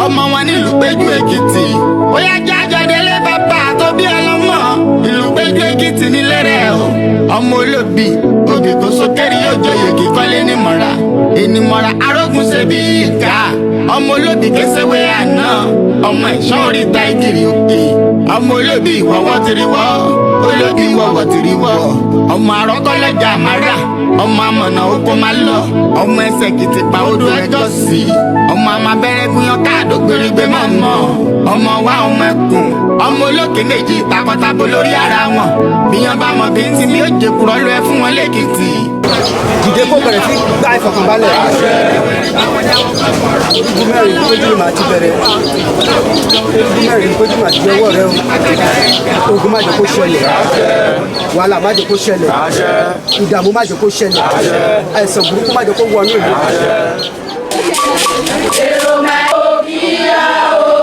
Ọmọ wọn nílùú Péjú Èkìtì. Ó yá jájọ délé bàbá tó bí ọlọ́mọ. Ìlú Péjú Èkìtì nílé rẹ̀ o. Ọmọ olóbì, òbí tó sókèrè yóò jọyè kíkọ́lé ní mọ̀ra. Ènìmọ̀ra arógun ṣe bí ìka. Ọmọ olóbì késéwé àná. Ọmọ ẹ̀ṣọ́ oríta ìgìrì òkè. Ọmọ olóbì ìwọ̀wọ́ tiriwọ́. Olóbì ìwọ̀wọ́ tiriwọ́. Ọmọ àrọ́kọ́lọ́jà àmàrà. Ọmọ amọ̀nà oko máa lọ. Ọmọ ẹsẹ̀ kìtì pa odò ẹjọ́ sí. Ọmọ àmàbẹ́rẹ́ gúnyán káàdó gbèrègbè máa mọ̀. Ọmọ wa ọmọ ẹkùn. Ọmọ olókè méjì takọtabo lórí ara wọn. Bíyàn bá mọ bí ń ti mi ó jẹkùrọ̀ lọ ẹ fún wọn lẹ́kìtì. Dìde kó bẹ̀rẹ̀ sí gba ìfọ̀kànbalẹ̀. Orígun mẹ́rin péjú ni màá ti bẹ̀rẹ̀. Orígun mẹ́rin péjú màá ti jẹ ọwọ́ rẹ o. Ogun má jẹ́ kó ṣẹlẹ̀, wàhálà má jẹ́ kó ṣẹlẹ̀, ìdààmú má jẹ́ kó ṣẹlẹ̀, àìsàn burúkú má jẹ́ kó wọnú ìlú. Èrò máa ń kíyà o.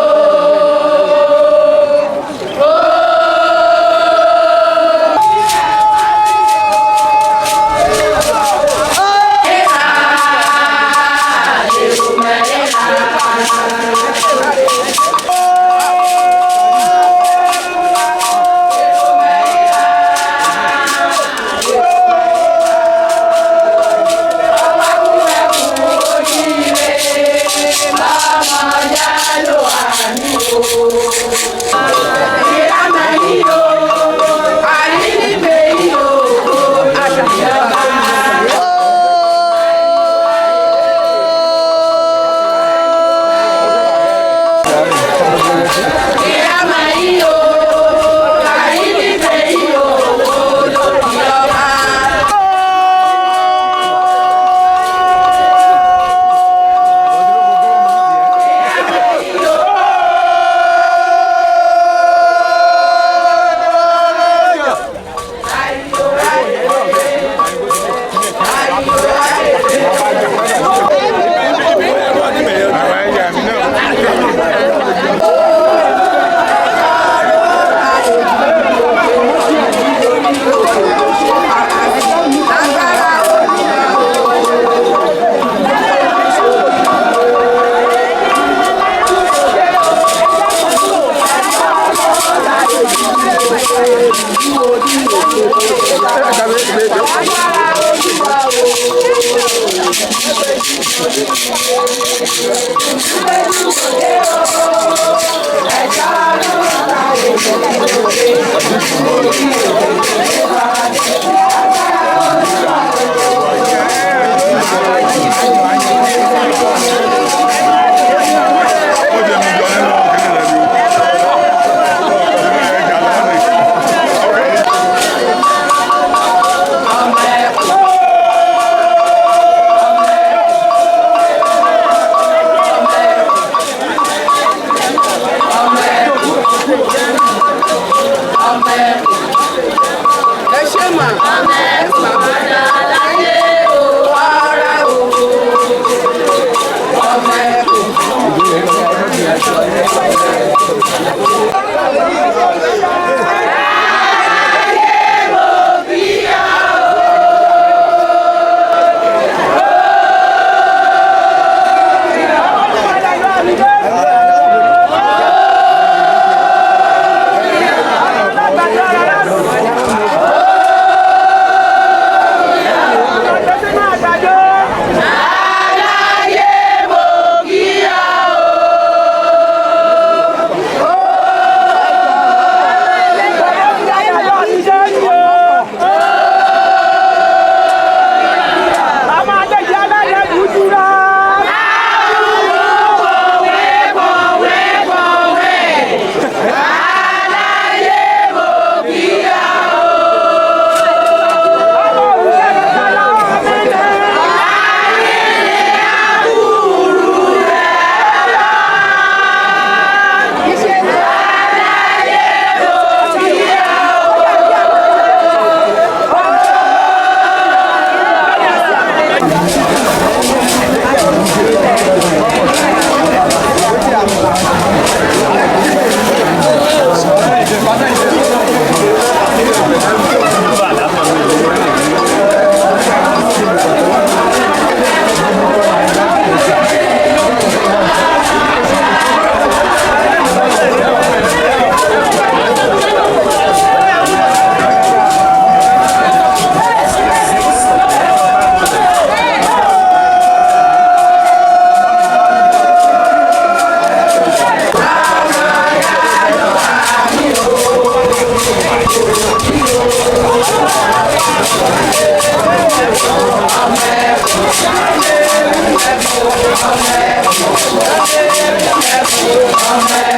Amen.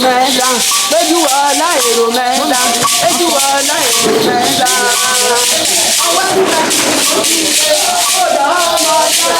Mẹ́ta péjú ọlá èrò mẹ́ta péjú ọlá èrò mẹ́ta. Ọwọ́ tí wọ́n ti ṣe ó dọ̀ ọmọ ọjọ́.